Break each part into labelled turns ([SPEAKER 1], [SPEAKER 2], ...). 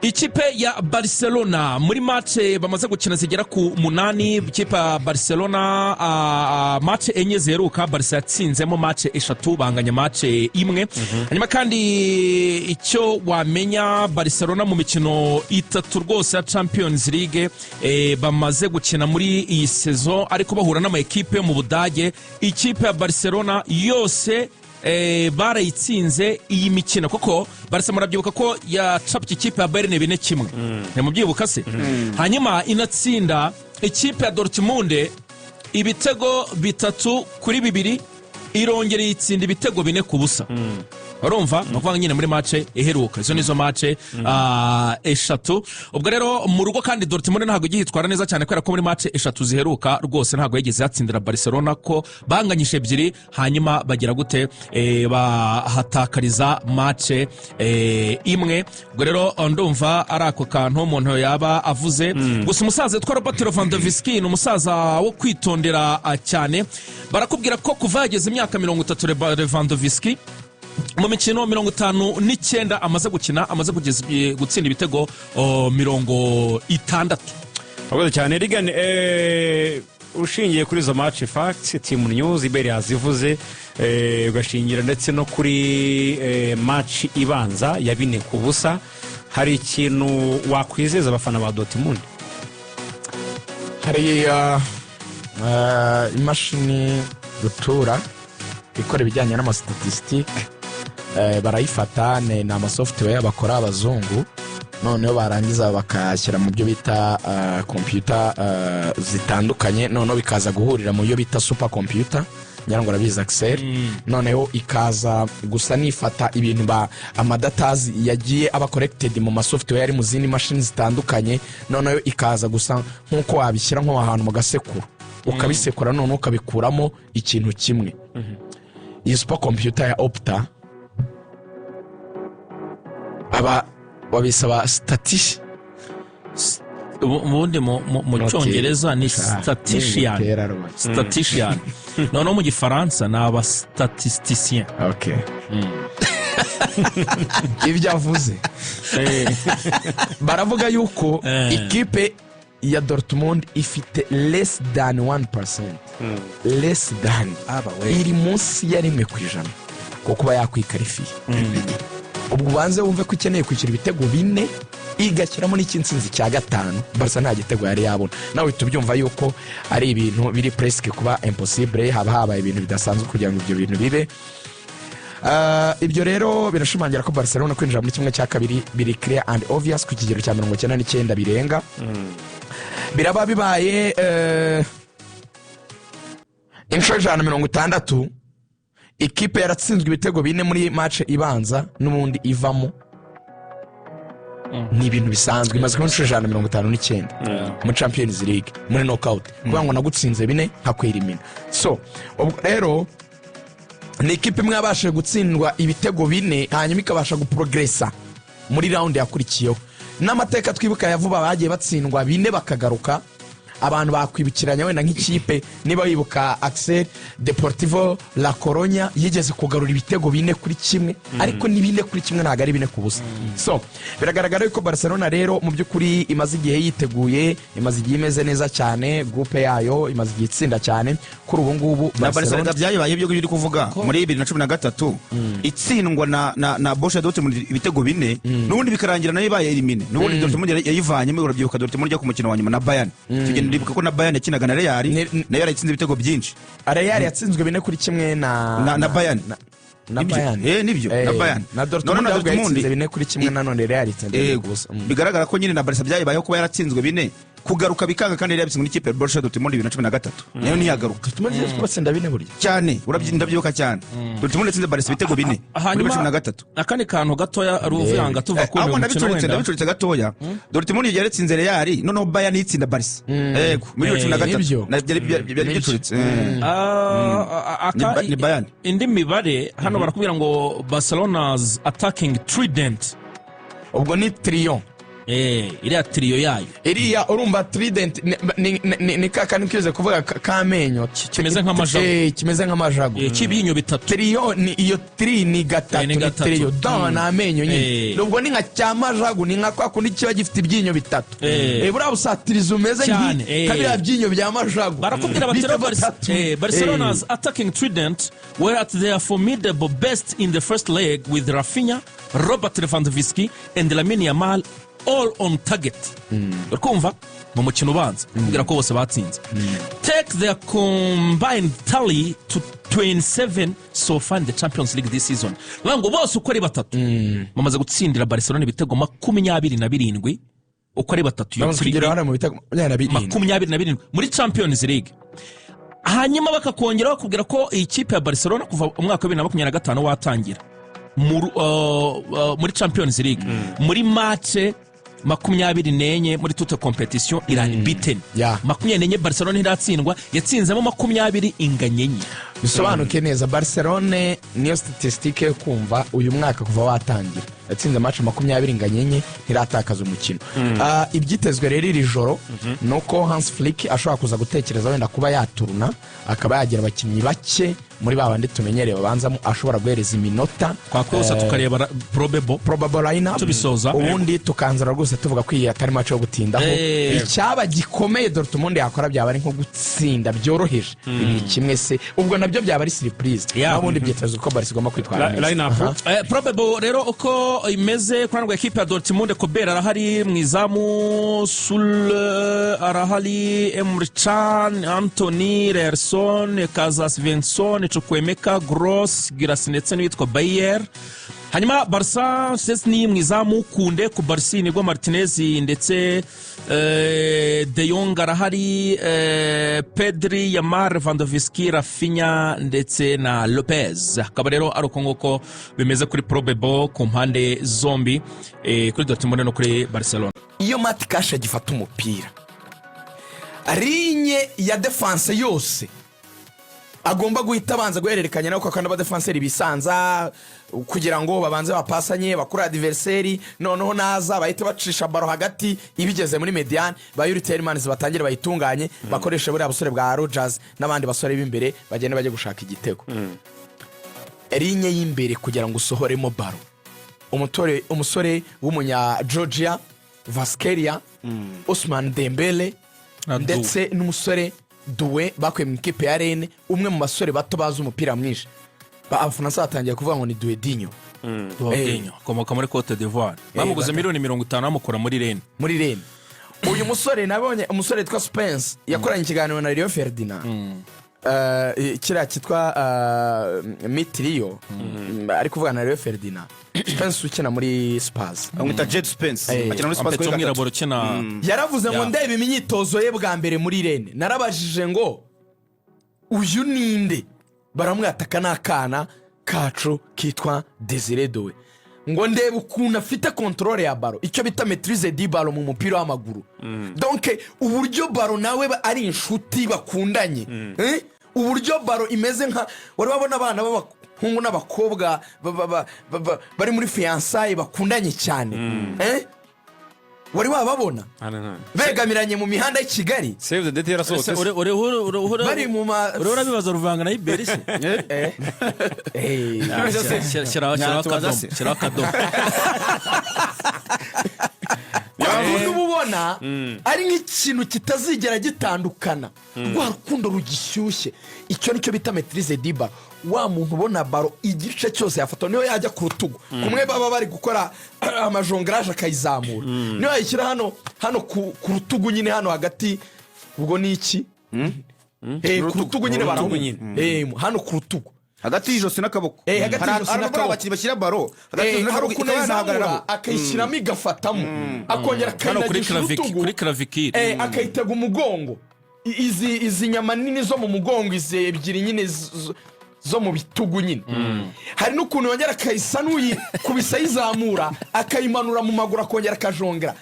[SPEAKER 1] Ikipe ya Barcelona muri match bamaze gukina zigera ku munani, ikipe ya Barcelona match enye ziheruka Barca yatsinzemo match eshatu, banganya match imwe. Hanyuma kandi icyo wamenya, Barcelona mu mikino itatu rwose ya Champions League bamaze gukina muri iyi saison, ariko bahura n'ama ekipe yo mu Budage, ikipe ya Barcelona yose barayitsinze iyi mikino, kuko Barca murabyibuka ko yacapye ikipe ya Bayern 4-1, ntimubyibuka se? Hanyuma inatsinda ikipe ya Dortmund ibitego 3-2, irongera iyitsinda ibitego 4-0. Urumva, ni ukuvuga nyine muri match iheruka, izo nizo match eshatu. Ubwo rero mu rugo kandi Dortmund ntabwo igiye yitwara neza cyane, kubera ko muri match eshatu ziheruka rwose ntabwo yigeze yatsindira Barcelona, ko banganyije ebyiri, hanyuma bagira gute, bahatakariza match imwe. Ubwo rero ndumva ari ako kantu umuntu yaba avuze. Gusa umusaza witwa Robert Lewandowski ni umusaza wo kwitondera cyane. Barakubwira ko kuva yageze imyaka 30, Lewandowski mu mikino 59 amaze gukina, amaze kugeza gutsinda ibitego 60.
[SPEAKER 2] Urakoze cyane, Regan. Ushingiye kuri izo match facts, team news ibere yazivuze, ugashingira ndetse no kuri match ibanza ya 4-0, hari ikintu wakwizeza abafana ba Dortmund?
[SPEAKER 3] Hari imashini rutura ikora ibijyanye n'ama statistiques, barayifata, ni ama software bakora abazungu, noneho barangiza bakayashyira mu byo bita computer zitandukanye, noneho bikaza guhurira mu byo bita super computer, ngira ngo urabizi, Axel. Noneho ikaza gusa nifata ibintu ba ama datas yagiye aba collected mu ma software ari mu zindi mashini zitandukanye, noneho ikaza gusa nk'uko wabishyira nko ahantu mu gasekuru ukabisekura, noneho ukabikuramo ikintu kimwe. Iyi super computer ya Opta, aba babisaba statishi
[SPEAKER 1] Ubundi mu Cyongereza ni statistician. Statistician. Noneho mu Gifaransa ni aba statisticien.
[SPEAKER 3] Okay. Ibyo avuze, baravuga yuko ikipe ya Dortmund ifite less than 1%, less than, iri munsi ya 1% ko kuba yakwikarifiye. Ubwo ubanze wumve ko ikeneye kwishyura ibitego bine, igashyiramo n'icy'insinzi cya gatanu. Barca nta gitego yari yabona. Nawe uhita ubyumva yuko ari ibintu biri presque kuba impossible, haba habaye ibintu bidasanzwe kugira ngo ibyo bintu bibe. Ibyo rero birashimangira ko Barcelona kwinjira muri kimwe cya kabiri biri clear and obvious ku kigero cya 99 birenga. Biraba bibaye inshuro 160 ikipe yaratsinzwe ibitego bine muri match ibanza n'ubundi ivamo. Ni ibintu bisanzwe, imaze kuba inshuro 159 muri Champions League muri knockout, kuvuga ngo nagutsinze bine nkakwirimina. So ubwo rero ni ikipe imwe yabashije gutsindwa ibitego bine, hanyuma ikabasha guprogressa muri round yakurikiyeho. N'amateka twibuka ya vuba, bagiye batsindwa bine bakagaruka. Abantu bakwibukiranya wenda nk'ikipe, niba wibuka, Axel, Deportivo La Corogne yigeze kugarura ibitego 4-1, ariko ni 4-1, ntabwo ari 4-0. So biragaragara yuko Barcelona rero mu by'ukuri imaze igihe yiteguye, imaze igihe imeze neza cyane, groupe yayo imaze igihe itsinda cyane. Kuri ubu ngubu
[SPEAKER 4] Na Barcelona byayibaye ibyo uri kuvuga muri 2013, itsindwa na Borussia Dortmund ibitego bine, n'ubundi bikarangira nayo ibaye éliminé. N'ubundi Dortmund yayivanyemo. Urabyibuka Dortmund ijya ku mukino wa nyuma na Bayern, tugenda ndibuka ko na Bayern yakinaga na Real, nayo yarayitsinze ibitego byinshi.
[SPEAKER 3] Real yatsinzwe 4-1 na
[SPEAKER 4] Na Bayern.
[SPEAKER 3] Na
[SPEAKER 4] Nibyo.
[SPEAKER 3] Bayern.
[SPEAKER 4] Nibyo, na Bayern.
[SPEAKER 3] Na Dortmund
[SPEAKER 4] None na
[SPEAKER 3] ahubwo
[SPEAKER 4] Dortmund
[SPEAKER 3] yatsinze 4-1, nanone Real itsinze bine
[SPEAKER 4] Yego.
[SPEAKER 3] ku busa.
[SPEAKER 4] Bigaragara ko nyine na Barca byayibayeho kuba yaratsinzwe bine, kugaruka bikanga, kandi yari yabitsinzwe n'ikipe ya Borussia Dortmund 2013, nayo ntiyagaruka.
[SPEAKER 3] Dortmund yigeze kubatsinda bine burya.
[SPEAKER 4] Cyane, ndabyibuka cyane, Dortmund yatsinze Barca ibitego bine muri 2013.
[SPEAKER 1] Akandi kantu gatoya ruvuyanga tuva kuri
[SPEAKER 4] Ahubwo
[SPEAKER 1] uyu mukino
[SPEAKER 4] ndabicuritse,
[SPEAKER 1] wenda.
[SPEAKER 4] Ndabicuritse gatoya. Dortmund yaratsinze Real, noneho Bayern itsinda Barca, yego, muri 2013.
[SPEAKER 3] Nibyo.
[SPEAKER 4] Byari
[SPEAKER 3] Nibyo.
[SPEAKER 4] bicuritse.
[SPEAKER 1] Ah,
[SPEAKER 4] Ni Bayern.
[SPEAKER 1] Indi mibare hano barakubwira ngo Barcelona's attacking trident.
[SPEAKER 3] Ubwo ni trio.
[SPEAKER 1] Iriya trio yayo.
[SPEAKER 3] Iriya urumva trident ni ka kantu kize kuvuga k'amenyo.
[SPEAKER 1] Kimeze nk'amajago.
[SPEAKER 3] Kimeze nk'amajago.
[SPEAKER 1] Cy'ibyinyo bitatu.
[SPEAKER 3] Trio ni iyo tri ni gatatu.
[SPEAKER 1] Ni
[SPEAKER 3] Ni
[SPEAKER 1] gatatu.
[SPEAKER 3] trio dent ni amenyo nyine. Ubwo ni nka cyamajagu, ni nka kwa kundi kiba gifite ibyinyo bitatu. Buriya busatirizi umeze
[SPEAKER 1] Cyane,
[SPEAKER 3] nka biriya byinyo bya majagu.
[SPEAKER 1] Barakubwira bati
[SPEAKER 3] Bita
[SPEAKER 1] rero
[SPEAKER 3] batatu.
[SPEAKER 1] Barcelona's attacking trident were at their formidable best in the first leg, with Raphinha, Robert Lewandowski and Lamine Yamal all on target. Urikumva mu mukino ubanza kubwira ko bose batsinze, take their combined tally to 27 so far in the Champions League this season. Bivuga ngo bose uko ari batatu bamaze gutsindira Barcelona ibitego 27 uko ari batatu. Iyo
[SPEAKER 3] Bamaze kugira uruhare mu bitego 27.
[SPEAKER 1] 27 muri Champions League. Hanyuma bakakongera bakubwira ko iyi kipe ya Barcelona kuva umwaka wa 2025 watangira muri Champions League, muri match 24 muri toutes compétitions iri unbeaten. 24 Barcelona ntiratsindwa, yatsinzemo 20, inganya 4.
[SPEAKER 3] Bisobanuke neza, Barcelone niyo statistique yo kumva uyu mwaka kuva watangira yatsinze match 20, inganya 4, ntiratakaza umukino. Ibyitezwe rero iri joro ni uko Hans Flick ashobora kuza gutekereza wenda kuba yaturuna, akaba yagira abakinnyi bake muri ba bandi tumenyereye babanzamo ashobora guhereza iminota.
[SPEAKER 1] Twakwihusa tukareba probable
[SPEAKER 3] Probable lineup.
[SPEAKER 1] Tubisoza.
[SPEAKER 3] Ubundi tukanzura rwose tuvuga ko iyi atari match yo gutindaho. Icyaba gikomeye Dortmund yakora byaba ari nko gutsinda byoroheje 2-1 se, ubwo nabyo byaba ari surprise. Naho ubundi byitezwe ko Barca igomba kwitwara neza.
[SPEAKER 2] Line-up.
[SPEAKER 3] Aha.
[SPEAKER 1] Probable rero uko imeze kuri rwa ekipe ya Dortmund: Kobel arahari mu izamu, Süle arahari, Emre Can, Antony, Ryerson, kaza Svensson, Chukwuemeka, Gross, Guirassy ndetse n'uwitwa Beier. Hanyuma Barca: Szczesny mu izamu, Kounde, Cubarsi, nibwo Martinez ndetse De Jong arahari, Pedri, Yamal, Lewandowski, Raphinha ndetse na Lopez. Akaba rero ari uko nguko bimeze kuri probable ku mpande zombi, kuri Dortmund no kuri Barcelona.
[SPEAKER 3] Iyo Matty Cash agifata umupira, ligne ya défense yose agomba guhita abanza guhererekanya nawe, kuko n'abadefanseri bisanza kugira ngo babanze bapasanye bakure adversaire, noneho naza bahite bacisha ballon hagati, ibigeze muri médiane ba Youri Tielemans batangire bayitunganye, bakoreshe buriya busore bwa Rogers n'abandi basore b'imbere bagende bajye gushaka igitego. Ligne y'imbere kugira ngo usohoremo ballon, umusore w'umunya Georgia Kvaratskhelia, Ousmane Dembele
[SPEAKER 1] Na Doué.
[SPEAKER 3] ndetse n'umusore Doué bakuye mu ikipe ya Rennes, umwe mu basore bato bazi umupira mwinshi. Abafaransa batangiye kuvuga ngo ni Douedinho.
[SPEAKER 1] Douedinho akomoka muri Cote d'Ivoire, bamuguze miliyoni 50 bamukura muri Rennes.
[SPEAKER 3] Muri Rennes. Uyu musore, nabonye umusore witwa Spence yakoranye ikiganiro na Rio Ferdinand, kiriya cyitwa Mitiriyo, ari kuvugana na Rio Ferdinand, Spence ukina muri Spurs.
[SPEAKER 4] Bamwita Djed Spence. Akina muri Spurs
[SPEAKER 1] Ampetse
[SPEAKER 4] kuri gatatu.
[SPEAKER 1] umwirabura ukina.
[SPEAKER 3] Yaravuze ngo ndeba imyitozo ye bwa mbere muri Rennes, narabajije ngo uyu ninde? Baramwataka n'akana kacu kitwa Desire Doué. Ngo ndebe ukuntu afite contrôle ya ballon, icyo bita maîtrise du ballon mu mupira w'amaguru, donc uburyo ballon nawe ari inshuti bakundanye. Uburyo ballon imeze nka, wari wabona abana b'abahungu n'abakobwa bari muri fiançailles bakundanye cyane? Wari wababona begamiranye mu mihanda y'i Kigali?
[SPEAKER 2] Save the date yarasohotse.
[SPEAKER 3] Bari mu ma
[SPEAKER 1] Uriho urabibaza ruvanga na Iberi se? Shyiraho
[SPEAKER 4] Nyatubaza
[SPEAKER 1] akadomo.
[SPEAKER 4] se.
[SPEAKER 1] Shyiraho akadomo.
[SPEAKER 3] Kwa kundi uba ubona ari nk'ikintu kitazigera gitandukana, rwa rukundo rugishyushye, icyo nicyo bita maîtrise du ballon. Wa muntu ubona ballon igice cyose yafata, niyo yajya ku rutugu kumwe baba bari gukora amajonglage akayizamura, niyo yayishyira hano hano ku rutugu nyine, hano hagati, ubwo ni iki? Ku rutugu nyine.
[SPEAKER 2] Rutugu
[SPEAKER 3] Barahuye.
[SPEAKER 2] nyine.
[SPEAKER 3] Hano ku rutugu.
[SPEAKER 4] Hagati y'ijosi n'akaboko.
[SPEAKER 3] Hagati
[SPEAKER 4] Hari
[SPEAKER 3] y'ijosi
[SPEAKER 4] hari
[SPEAKER 3] n'akaboko.
[SPEAKER 4] abakinnyi bashyira ballon hagati
[SPEAKER 3] Hari
[SPEAKER 4] y'ijosi n'akaboko,
[SPEAKER 3] ukuntu
[SPEAKER 4] ikaba yanahagararaho.
[SPEAKER 3] ayizamura akayishyiramo igafatamo, akongera
[SPEAKER 1] Hano kuri
[SPEAKER 3] akayinagisha urutugu.
[SPEAKER 1] Kuri clavicule.
[SPEAKER 3] Akayitega umugongo. Izi nyama nini zo mu mugongo, izi ebyiri nyine zo mu bitugu nyine. Hari n'ukuntu yongera akayisa n'uyikubisa, ayizamura akayimanura mu maguru, akongera akajongera,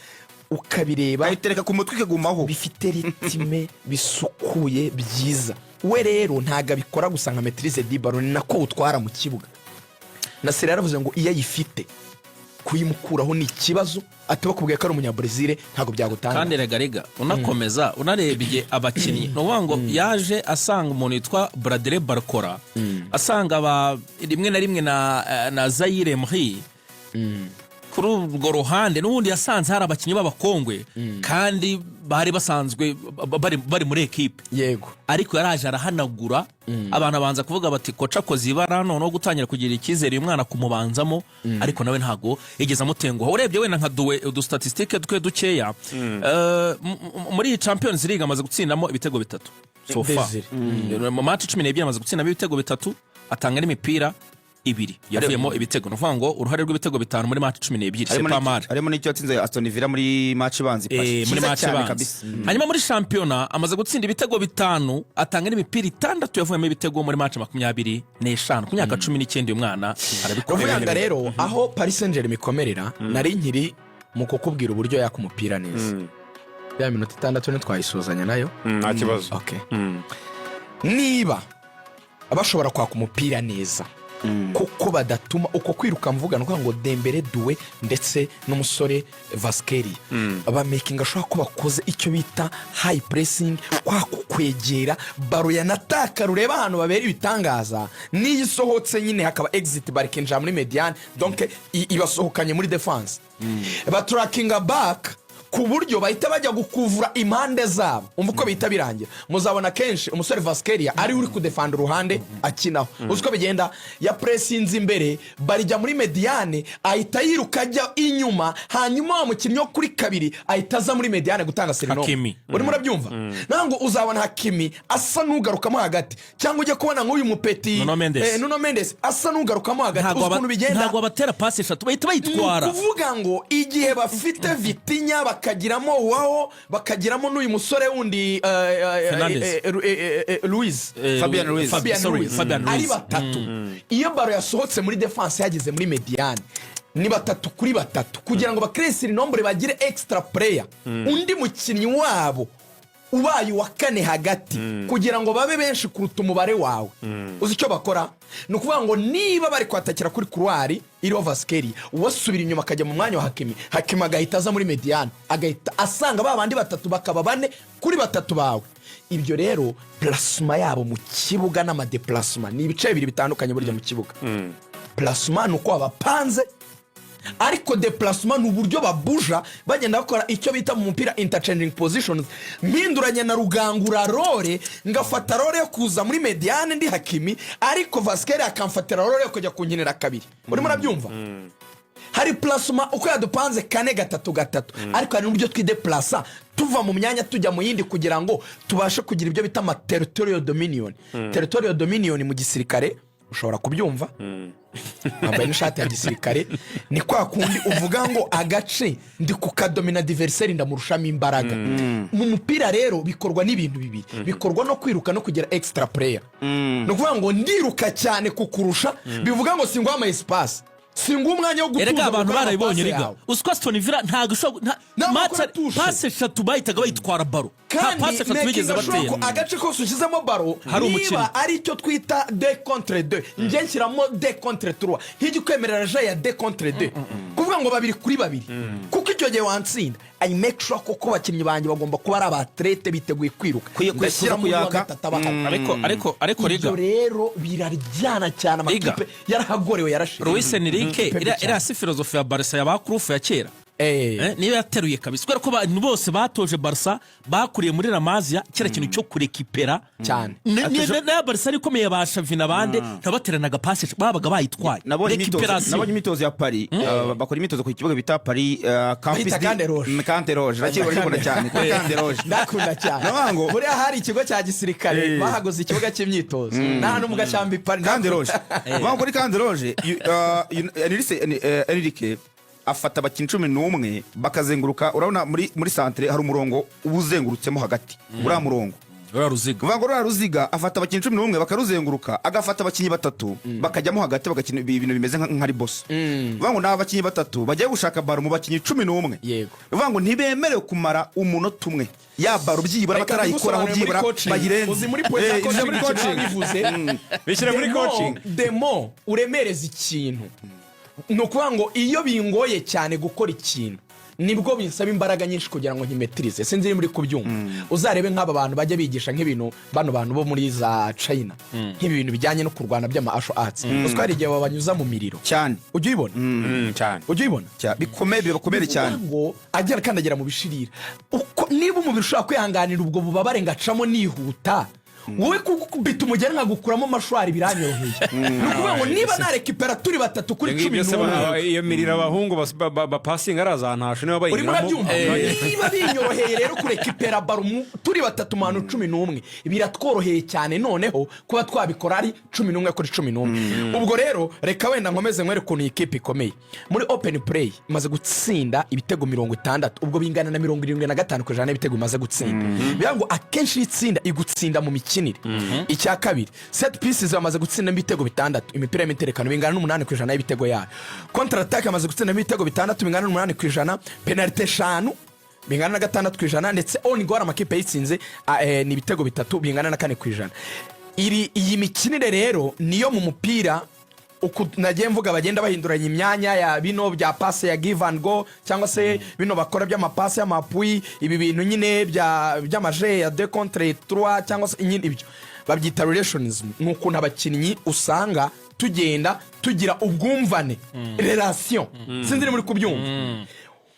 [SPEAKER 3] ukabireba.
[SPEAKER 4] Ayitereka ku mutwe ikagumaho.
[SPEAKER 3] Bifite rythme, bisukuye, byiza. We rero ntabwo abikora gusa nka maîtrise du ballon, ni nako utwara mu kibuga. Na Sera yaravuze ngo iyo ayifite Kuyimukuraho ni ikibazo. Ati bakubwiye ko ari Umunyabrezil, ntabwo byagutanga.
[SPEAKER 1] Kandi rega rega, unakomeza unarebye abakinnyi, ni ukuvuga ngo yaje asanga umuntu witwa Bradley Barcola, asanga aba rimwe na rimwe na Zaire Emery kuri urwo ruhande. N'ubundi yasanze hari abakinnyi b'abakongwe kandi bari basanzwe bari muri ekipe. Ariko yaraje arahanagura. Abantu abanza kuvuga bati: "Coach akoze ibara noneho gutangira kugira icyizere uyu mwana kumubanzamo." Ariko nawe ntabwo yigeze amutenguha. Urebye wenda nka Doué, udustatistique twe dukeya, muri iyi Champions League amaze gutsindamo ibitego bitatu so far.
[SPEAKER 3] Desire.
[SPEAKER 1] Mu match 12 amaze gutsindamo ibitego bitatu, atanga n'imipira ibiri yavuyemo ibitego. Ni ukuvuga ngo uruhare rw'ibitego bitanu muri match 12, c'est pas mal.
[SPEAKER 4] Harimo n'icyo yatsinze Aston Villa muri match ibanza.
[SPEAKER 1] Muri
[SPEAKER 4] Cyiza
[SPEAKER 1] match
[SPEAKER 4] cyane
[SPEAKER 1] ibanza.
[SPEAKER 4] kabisa.
[SPEAKER 1] Hanyuma muri shampiyona amaze gutsinda ibitego bitanu, atanga n'imipira itandatu yavuyemo ibitego muri match 25. Ku myaka 19 uyu mwana arabikora.
[SPEAKER 3] Ruvuyanga rero, aho Paris Saint Germain ikomerera, nari nkiri mu kukubwira uburyo yaka umupira neza. Ya minota 6 ntitwayisuzanya nayo?
[SPEAKER 2] Nta kibazo.
[SPEAKER 3] Okay. Niba bashobora kwaka umupira neza kuko badatuma uko kwiruka mvuga, ni ukuvuga ngo Dembele, Doué ndetse n'umusore Kvaratskhelia bamakinga ashobora ko bakoze icyo bita high pressing, kwa kukwegera ballon yanatakara. Ureba ahantu babera ibitangaza, n'iyo isohotse nyine hakaba exit, bari ikinjira muri médiane, donc ibasohokanye muri défense, batrackinga back ku buryo bahita bajya gukuvura impande zabo. Umva uko bihita birangira: muzabona kenshi umusore Kvaratskhelia ari uri kudefanda uruhande akinaho. Uzi uko bigenda? Yapressinze imbere, barijya muri médiane, ahita yiruka ajya inyuma, hanyuma wa mukinnyi wo kuri kabiri ahita aza muri médiane gutanga surnombre.
[SPEAKER 1] Hakimi.
[SPEAKER 3] Urimo urabyumva? Ntabwo uzabona Hakimi asa n'ugarukamo hagati, cyangwa ujya kubona nk'uyu mupeti
[SPEAKER 1] Nuno Mendes.
[SPEAKER 3] Nuno Mendes asa n'ugarukamo hagati.
[SPEAKER 1] Ntabwo
[SPEAKER 3] Uzi ukuntu bigenda?
[SPEAKER 1] Ntabwo batera pasi eshatu, bahita bayitwara.
[SPEAKER 3] Ni ukuvuga ngo igihe bafite Vitinha, bakagiramo João, bakagiramo n'uyu musore wundi
[SPEAKER 1] Fernandes.
[SPEAKER 3] Luiz.
[SPEAKER 4] Fabian Ruiz.
[SPEAKER 3] Fabian
[SPEAKER 1] Sorry,
[SPEAKER 3] Ruiz.
[SPEAKER 1] Fabian
[SPEAKER 3] Ari
[SPEAKER 1] Ruiz.
[SPEAKER 3] batatu, iyo ballon yasohotse muri défense yageze muri médiane, ni batatu kuri batatu kugira ngo bacréer surnombre, bagire extra player, undi mukinnyi wabo ubaye uwa kane hagati, kugira ngo babe benshi kuruta umubare wawe. Uzi icyo bakora? Ni ukuvuga ngo niba bari kwatakira kuri couloir iriho Kvaratskhelia, uwasubira inyuma akajya mu mwanya wa Hakimi, Hakimi agahita aza muri médiane, agahita asanga ba bandi batatu, bakaba bane kuri batatu bawe. Ibyo rero, placement yabo mu kibuga n'amadéplacement ni ibice bibiri bitandukanye. Burya mu kibuga placement ni uko bapanze, ariko déplacement ni uburyo babuja bagenda bakora icyo bita mu mupira interchanging positions. Mpinduranye na Rugangura role, ngafata role yo kuza muri médiane ndi Hakimi, ariko Kvaratskhelia akamfatira role yo kujya kunkinira kabiri. Urimo urabyumva? Hari placement uko yadupanze kane gatatu gatatu, ariko hari n'uburyo twideplasa tuva mu myanya tujya mu yindi kugira ngo tubashe kugira ibyo bita amaterritorial dominion. Territorial dominion mu gisirikare ushobora kubyumva, wambaye n'ishati ya gisirikare, ni kwa kundi uvuga ngo agace ndi kukadomina, adversaire ndamurushamo imbaraga. Mu mupira rero bikorwa n'ibintu bibiri: bikorwa no kwiruka no kugira extra player. Ni ukuvuga ngo ndiruka cyane kukurusha, bivuga ngo singuha ama espace, singuha umwanya wo gutuza
[SPEAKER 1] Erega abantu
[SPEAKER 3] gukora
[SPEAKER 1] barabibonye.
[SPEAKER 3] amapasi
[SPEAKER 1] Riga
[SPEAKER 3] yawe.
[SPEAKER 1] uzi ko Aston Villa ntabwo ishobora
[SPEAKER 3] Ntabwo
[SPEAKER 1] match
[SPEAKER 3] bakora touche.
[SPEAKER 1] Pasi eshatu bahitaga bayitwara ballon, nta
[SPEAKER 3] Kandi
[SPEAKER 1] pasi eshatu bigeze
[SPEAKER 3] making sure ko
[SPEAKER 1] batera.
[SPEAKER 3] agace kose ushyizemo ballon
[SPEAKER 1] Hari umukinnyi.
[SPEAKER 3] niba ari icyo twita deux contre deux, njye nshyiramo deux contre trois, ntijya ukwemerera jeu ya deux contre deux, kuvuga ngo babiri kuri babiri, kuko icyo gihe wantsinda. I make sure koko abakinnyi banjye bagomba kuba ari abathlète biteguye kwiruka, ndashyiramo undi wa
[SPEAKER 4] kuyaka.
[SPEAKER 3] gatatu abahari.
[SPEAKER 1] Ariko
[SPEAKER 3] Ibyo
[SPEAKER 1] Riga
[SPEAKER 3] rero biraryana cyane.
[SPEAKER 1] Riga.
[SPEAKER 3] Amakipe yarahagorewe, yarashize.
[SPEAKER 1] Luis Enrique,
[SPEAKER 3] Kipe
[SPEAKER 1] iriya
[SPEAKER 3] cyane.
[SPEAKER 1] iriya si philosophie ya Barca ya ba Cruyff ya kera? Niyo yateruye kabisa, kubera ko abantu bose batoje Barca bakuriye muri La Masia, kiriya kintu cyo kurekipera
[SPEAKER 3] Cyane.
[SPEAKER 1] N'aya Barca ari ikomeye, ba Xavi n'abandi, ntibateranaga pasi, babaga bayitwaye.
[SPEAKER 4] Nabonye imyitozo
[SPEAKER 1] Récupération.
[SPEAKER 4] Nabonye imyitozo ya Paris, bakora imyitozo ku kibuga bita Paris Campus.
[SPEAKER 3] Bahita Kande Rouge.
[SPEAKER 4] Kande Rouge, nakibona cyane kuri Kande Rouge.
[SPEAKER 3] Ndakunda cyane.
[SPEAKER 4] Navuga ngo-
[SPEAKER 3] Buriya hari ikigo cya gisirikare bahaguze ikibuga cy'imyitozo n'ahantu mu gashyamba i Paris.
[SPEAKER 4] Kande Rouge. Bavuga kuri Kande Rouge, Enrique afata abakinnyi 11 bakazenguruka. Urabona muri centre hari umurongo uba uzengurutsemo hagati, uriya murongo.
[SPEAKER 1] Ruriya ruziga.
[SPEAKER 4] Kuvuga ngo ruriya ruziga, afata abakinnyi 11 bakaruzenguruka, agafata abakinnyi batatu bakajyamo hagati, bagakina ibintu bimeze nka riboso. Kuvuga ngo ni abakinnyi batatu bagiye gushaka ballon mu bakinnyi 11. Bivuga ngo ntibemerewe kumara umunota umwe ya ballon byibura
[SPEAKER 3] Reka
[SPEAKER 4] batarayikoraho,
[SPEAKER 3] mbigusobanurire muri
[SPEAKER 4] byibura
[SPEAKER 3] coaching.
[SPEAKER 4] bayirenze.
[SPEAKER 3] Uzi muri point ya
[SPEAKER 4] Ibyo muri
[SPEAKER 3] coaching
[SPEAKER 4] coaching.
[SPEAKER 3] bivuze
[SPEAKER 2] Bishyira muri coaching.
[SPEAKER 3] Demo uremereza ikintu. Ni ukuvuga ngo iyo bingoye cyane gukora ikintu, nibwo binsaba imbaraga nyinshi kugira ngo nkimetirize. Sinzi niba uri kubyumva. Uzarebe nk'aba bantu bajya bigisha nk'ibintu, bano bantu bo muri za China, nk'ibi bintu bijyanye no kurwana by'ama martial arts, uzi ko hari igihe babanyuza mu miriro?
[SPEAKER 4] Cyane.
[SPEAKER 3] Ujya ubibona?
[SPEAKER 2] Cyane.
[SPEAKER 3] Ujya ubibona?
[SPEAKER 4] Bikomeye, bibakomere cyane.
[SPEAKER 3] Bivuga ngo agera akandagira mu bishirira, uko niba umubiri ushobora kwihanganira ubwo bubabare ngacamo nihuta, wowe kugukubita umugeri nkagukuramo mâchoire biranyoroheye. Ni ukuvuga ngo niba narekipera turi batatu kuri
[SPEAKER 2] Ibyo
[SPEAKER 3] cumi
[SPEAKER 2] byose
[SPEAKER 3] n'umwe
[SPEAKER 2] iyo miriro abahungu bapasinga ari azantashe niba
[SPEAKER 3] urimo
[SPEAKER 2] bayinyuramo.
[SPEAKER 3] urabyumva? Niba binyoroheye rero kurekipera ballon turi batatu mu bantu 11, biratworoheye cyane noneho kuba twabikora ari 11 kuri 11. Ubwo rero reka wenda nkomeze nkwereke ukuntu iyi kipe ikomeye. Muri open play imaze gutsinda ibitego 60, ubwo bingana na 75% y'ibitego imaze gutsinda. Bivuga ngo akenshi iyo itsinda, igutsinda mu mikinire. Icya kabiri, set pieces bamaze gutsindamo ibitego bitandatu, imipira y'imiterekano, bingana n'8% y'ibitego yayo. Contre-attaque bamaze gutsindamo ibitego bitandatu, bingana n'8%. Penalite eshanu, bingana na 6%. Ndetse own goal amakipe yitsinze ni ibitego bitatu, bingana na 4%. Iyi mikinire rero niyo mu mupira uku nagiye mvuga, bagenda bahinduranya imyanya ya bino bya passe ya give and go, cyangwa se bino bakora by'amapase y'amapui, ibi bintu nyine by'ama jeu ya deux contre trois, cyangwa se nyine ibyo babyita relationism. Ni ukuntu abakinnyi usanga tugenda tugira ubwumvane, relation. Sinzi niba muri kubyumva.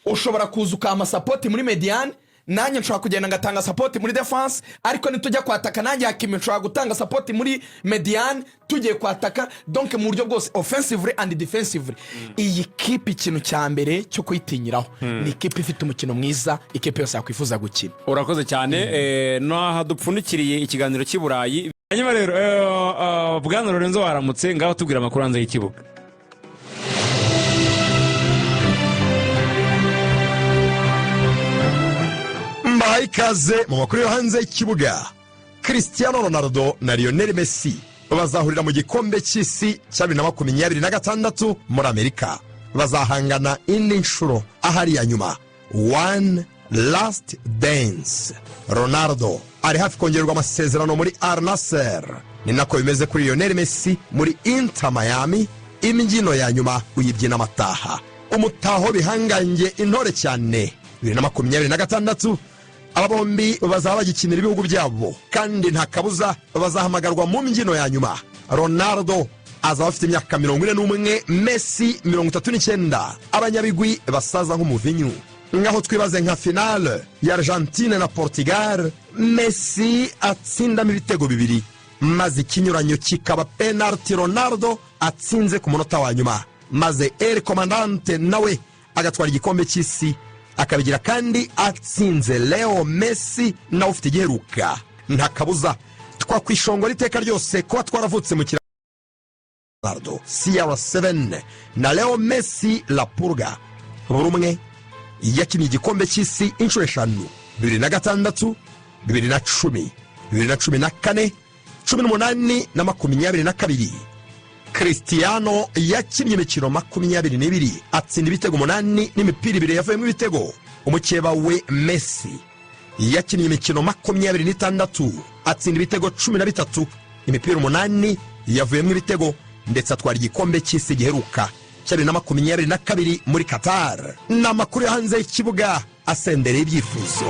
[SPEAKER 3] Ushobora kuza ukampa support muri médiane, nanjye nshobora kugenda ngatanga support muri défense, ariko nitujya kwataka, nanjye Hakimi nshobora gutanga support muri médiane tugiye kwataka. Donc mu buryo bwose, offensively and defensively, iyi kipe ikintu cya mbere cyo kuyitinyiraho ni ikipe ifite umukino mwiza, ikipe yose yakwifuza gukina.
[SPEAKER 2] Urakoze cyane. N'aha dupfundikiriye ikiganiro cy'i Burayi. Hanyuma rero bwana Lorenzo, waramutse? Ngaho tubwira amakuru hanze y'ikibuga.
[SPEAKER 5] Mbahaye ikaze mu makuru yo hanze y'ikibuga. Cristiano Ronaldo na Lionel Messi bazahurira mu gikombe cy'isi cya 2026 muri Amerika. Bazahangana indi nshuro ahari ya nyuma, one last dance. Ronaldo ari hafi kongererwa amasezerano muri Al Nassr, ni nako bimeze kuri Lionel Messi muri Inter Miami. Imbyino ya nyuma uyibyina amataha, umutaho bihangange intore cyane. 2026 aba bombi bazaba bagikinira ibihugu byabo, kandi nta kabuza bazahamagarwa mu mbyino ya nyuma. Ronaldo azaba afite imyaka 41, Messi 39. Abanyabigwi basaza nk'umuvinyu. Ngaho twibaze nka finale ya Argentine na Portugal, Messi atsindamo ibitego bibiri, maze ikinyuranyo kikaba penaliti Ronaldo atsinze ku munota wa nyuma, maze El Comandante nawe agatwara igikombe cy'isi, akabigira kandi atsinze Leo Messi nawe ufite igiheruka. Nta kabuza twakwishongora iteka ryose kuba twaravutse mu Ronaldo CR7 na Leo Messi La Pulga. Buri umwe yakinnye igikombe cy'isi inshuro eshanu: 2006, 2010, 2014, 18 na 22. Cristiano yakinnye imikino 22, atsinda ibitego umunani n'imipira ibiri yavuyemo ibitego. Umukeba we Messi yakinnye imikino 26, atsinda ibitego 13, imipira umunani yavuyemo ibitego, ndetse atwara igikombe cy'isi giheruka cya 2022 muri Qatar. Ni amakuru yo hanze y'ikibuga asendereye ibyifuzo.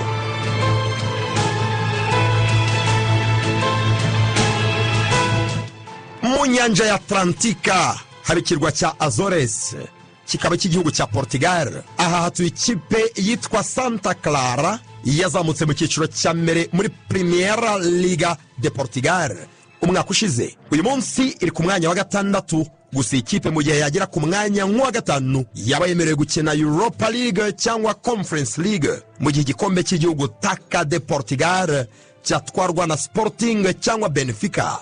[SPEAKER 5] Mu nyanja ya Atlantika haba ikirwa cya Azores, kikaba cy'igihugu cya Portugal. Aha hatuye ikipe yitwa Santa Clara, yazamutse mu cyiciro cya mbere muri Primeira Liga de Portugal umwaka ushize. Uyu munsi iri ku mwanya wa gatandatu gusa. Iyi kipe mu gihe yagera ku mwanya nk'uwa gatanu yaba yemerewe gukina Europa League cyangwa Conference League, mu gihe igikombe cy'igihugu Taça de Portugal cyatwarwa na Sporting cyangwa Benfica.